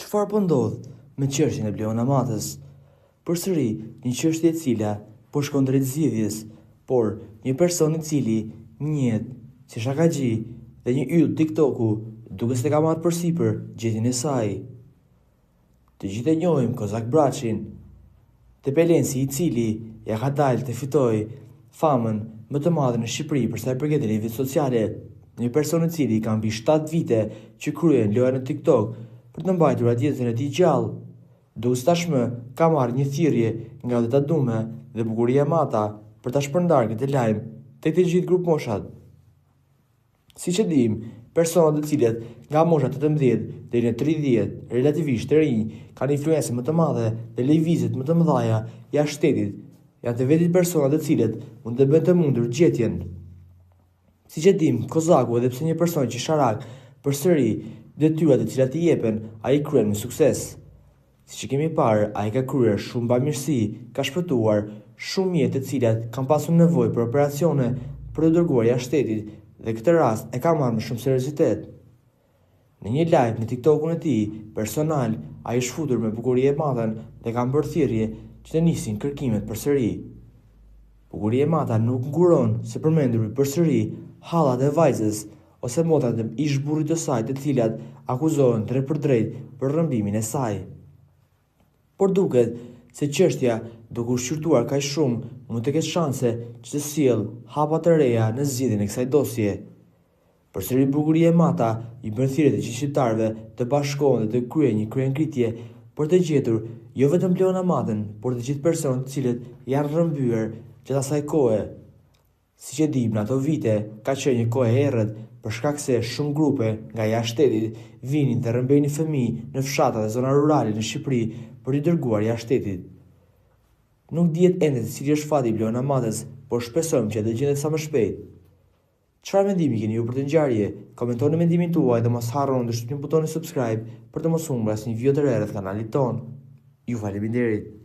Çfarë po ndodh me çështjen e Bleona Matës? Përsëri një çështje e cila po shkon drejt zgjidhjes, por një person i cili njihet si shakaxhi dhe një yll TikToku duket se ka marrë përsipër gjetjen e saj. Të gjithë e njohim Kozak Braçin, Tepelensi i cili ia ka dalë të fitojë famën më të madhe në Shqipëri për sa i përket rrjeteve sociale, një person i cili ka mbi 7 vite që kryen loja në TikTok për të mbajtur atë jetën e tij gjallë. Duket se tashmë ka marrë një thirrje nga Odeta Dume dhe Bukuria Mata për ta shpërndarë këtë lajm tek të gjithë grupmoshat. Siç e dimë, personat të cilët nga mosha 18 deri në 30, relativisht të rinj, kanë influencën më të madhe dhe lëvizjet më të mëdha jashtë shtetit, janë të vetmit persona të cilët mund të bëjnë të mundur gjetjen. Siç e dimë, Kozaku edhe pse një person qesharak, përsëri detyrat të cilat i jepen, ai i kryen me sukses. Siç e kemi parë, ai ka kryer shumë bamirësi, ka shpëtuar shumë jetë të cilat kanë pasur nevojë për operacione për t'u dërguar jashtë shtetit dhe këtë rast e ka marrë me shumë seriozitet. Në një live në TikTokun e tij personal, ai është futur me Bukurie Matën dhe kanë bërë thirrje që të nisin kërkimet përsëri. Bukurie Mata nuk nguron së përmenduri përsëri hallat e vajzës ose motrat e ish-burrit të saj të cilat akuzohen drejtpërdrejt për rrëmbimin e saj. Por duket se çështja duke u shqyrtuar kaq shumë mund të ketë shanse që të sjellë hapa të reja në zgjidhjen e kësaj dosje. Përsëri Bukurie Mata i bën thirrje të gjithë shqiptarëve të bashkohen dhe të kryejnë një kryengritje për të gjetur jo vetëm Bleona Matën, por të gjithë personat të cilët janë rrëmbyer gjatë asaj kohe. Siç e dimë në ato vite ka qenë një kohë e errët për shkak se shumë grupe nga jashtë shtetit vinin dhe rrëmbenin fëmijë në fshatra dhe zona rurale në Shqipëri për t'i dërguar jashtë shtetit. Nuk dihet ende se cili është fati i Bleona Matës, por shpresojmë që ajo të gjendet sa më shpejt. Çfarë mendimi keni ju për këtë ngjarje? Komentoni mendimin tuaj dhe mos harroni të shtypni butonin subscribe për të mos humbur asnjë video të re rreth kanalit tonë. Ju faleminderit!